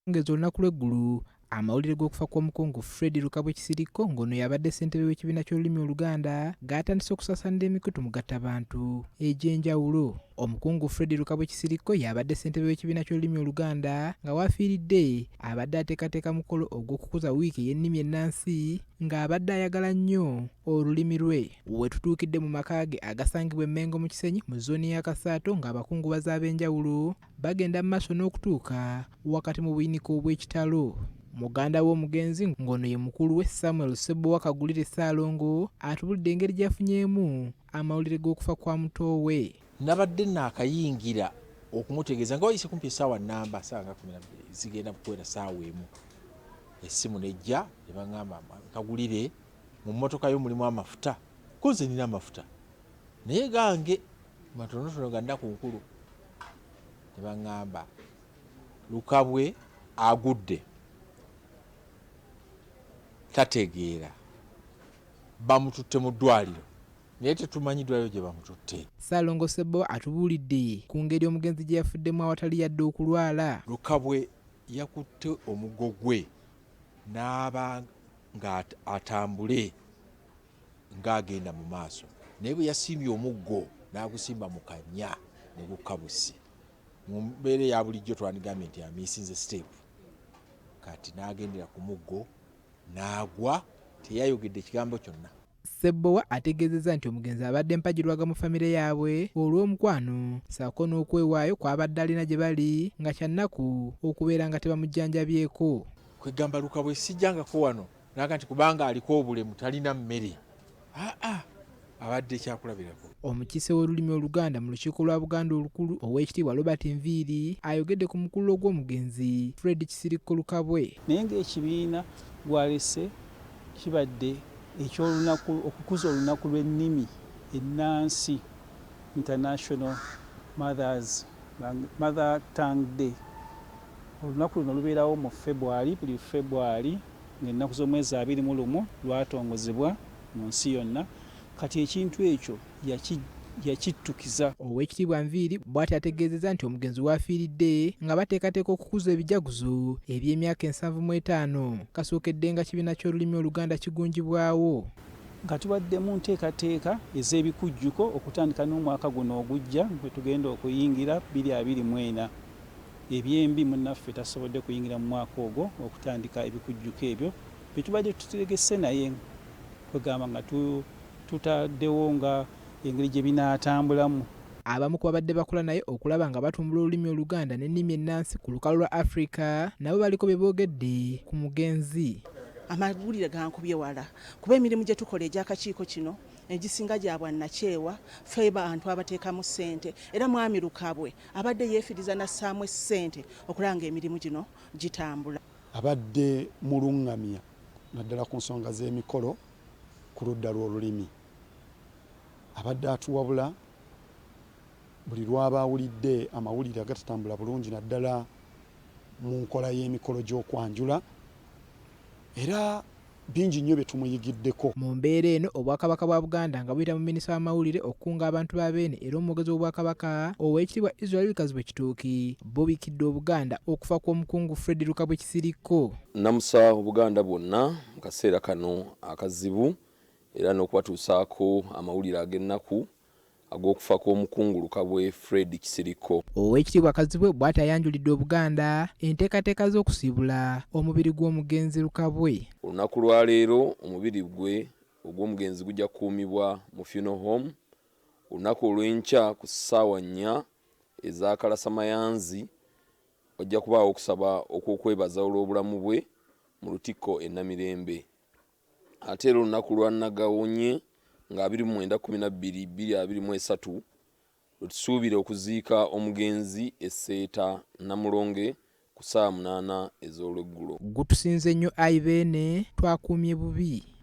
Akawungeezi olunaku lw'eggulu, amawulire g'okufa kw'omukungu Fred Lukabwe Kisirikko ng'ono y'abadde ssentebe w'ekibiina ky'olulimi Oluganda gaatandise okusaasaanira emikutu mugattabantu egy'enjawulo. Omukungu Fred Lukabwe Kisirikko y'abadde ssentebe w'ekibiina ky'olulimi Oluganda nga w'afiiridde abadde ateekateeka mukolo ogw'okukuza wiiki ey'ennimi ennansi ng'abadde ayagala nnyo olulimi lwe. We tutuukidde mu maka ge agasangibwa e Mengo mu Kisenyi mu zooni ya Kasaato ng'abakungubazi ab'enjawulo bagenda mu maaso n'okutuuka wakati mu buyinike obw'ekitalo. Muganda w'omugenzi ng'ono ye mukulu we Samuel Ssebbowa Kagulire Ssaalongo atubulidde engeri gy'afunyeemu amawulire g'okufa kwa muto we. Nabadde naakayingira okumutegeeza nga wayise kumpi essaawa nnamba, ssaawa nga 12 zigenda kuwera ssaawa emu, essimu n'ejja ne bang'amba Kagulire mu mmotoka yo mulimu amafuta, ko nze nina amafuta naye gange matonotono ga nnaku nkulu. Ne baŋŋamba Lukabwe agudde tategeera, bamututte mu ddwaaliro naye tetumanyi ddwaaliro gye bamututte. Ssaalongo Ssebbowa atubuulidde ku ngeri omugenzi gye yafuddemu awatali yadde okulwala. Lukabwe yakutte omuggo gwe n'aba ng'atambule ng'agenda mu maaso naye bwe yasimbye omuggo n'agusimba mu kannya ne gukka bussi. Mu mbeera eya bulijjo twandigambye nti amiisinze siteepu kati n'agendera ku muggo n'agwa teyayogedde kigambo kyonna. Ssebbowa ategeezezza nti omugenzi abadde mpagirwaga mu famire yaabwe olw'omukwano ssaako n'okwewaayo kw'abadde alina gye bali nga kya nnaku okubeera nga tebamujjanjabyeko. Kwegamba Lukabwe sijjangako wano Naga nti kubanga aliko obulemu talina mmere. Aa abadde kyakulabirako. Omukiise w'olulimi Oluganda mu lukiiko lwa Buganda olukulu, Oweekitiibwa Robert Nviiri ayogedde ku mukululo gw'omugenzi Fred Kisirikko Lukabwe. Naye ng'ekibiina gw'alese kibadde eky'olunaku okukuza olunaku lw'ennimi ennansi, International Mothers Mother Tongue Day. Olunaku luno lubeerawo mu February buli February ng'ennaku z'omwezi 21 lwatongozebwa mu nsi yonna kati ekintu ekyo yakittukiza. Oweekitiibwa Nviiri bwatyo ategeezezza nti omugenzi w'afiiridde nga bateekateeka okukuza ebijaguzo eby'emyaka 75 kasookedde nga kibiina ky'olulimi Oluganda kigunjibwawo. Nga tubadde mu nteekateeka ez'ebikujjuko okutandika n'omwaka guno ogujja gwe tugenda okuyingira 2024. Ebyembi munnaffe tasobodde kuyingira mu mwaka ogwo okutandika ebikujjuko ebyo bye tubadde tutegese naye kwegamba nga tutaddewo nga engeri gye binaatambulamu. Abamu ku babadde bakola naye okulaba nga batumbula olulimi Oluganda n'ennimi ennansi ku lukalu lwa Afrika nabo baliko bye boogedde ku mugenzi. Amawulire gankubye wala kuba emirimu gye tukola egy'akakiiko kino egisinga gya bwannakyewa, ffe bantu abateekamu ssente era Mwami Lukabwe abadde yeefiriza n'assaamu essente okulaba ng'emirimu gino gitambula. Abadde mulung'amya naddala ku nsonga z'emikolo ku ludda lw'olulimi. Abadde atuwabula buli lw'aba awulidde amawulire agatatambula bulungi naddala mu nkola y'emikolo gy'okwanjula era bingi nnyo bye tumuyigiddeko. Mu mbeera eno, Obwakabaka bwa Buganda nga buyita mu Minisita w'amawulire okukunga abantu ba Beene era omwogezi w'Obwakabaka, Oweekitiibwa Israel Kazibwe Kitooke, bubikidde Obuganda okufa kw'Omukungu Fred Lukabwe Kisirikko. Nnamusa Obuganda bwonna mu kaseera kano akazibu era n'okubatuusaako amawulire ag'ennaku ag'okufa kw'Omukungu Lukabwe Fred Kisirikko. Oweekitiibwa Kazibwe bw'atyo ayanjulidde Obuganda enteekateeka z'okusiibula omubiri gw'omugenzi Lukabwe. Olunaku lwa leero omubiri gwe ogw'omugenzi gujja kukuumibwa mu Funeral Home. Olunaku olw'enkya ku ssaawa nnya eza kalasamayanzi wajja kubaawo okusaba okw'okwebaza olw'obulamu bwe mu Lutikko e Namirembe. Ate era olunaku lwa Nagawonye nga 29 12 2023 lwe tusuubira okuziika omugenzi e Seeta Namulonge ku ssaawa munaana ez'olweggulo. Gutusinze nnyo ayi Beene, twakuumye bubi.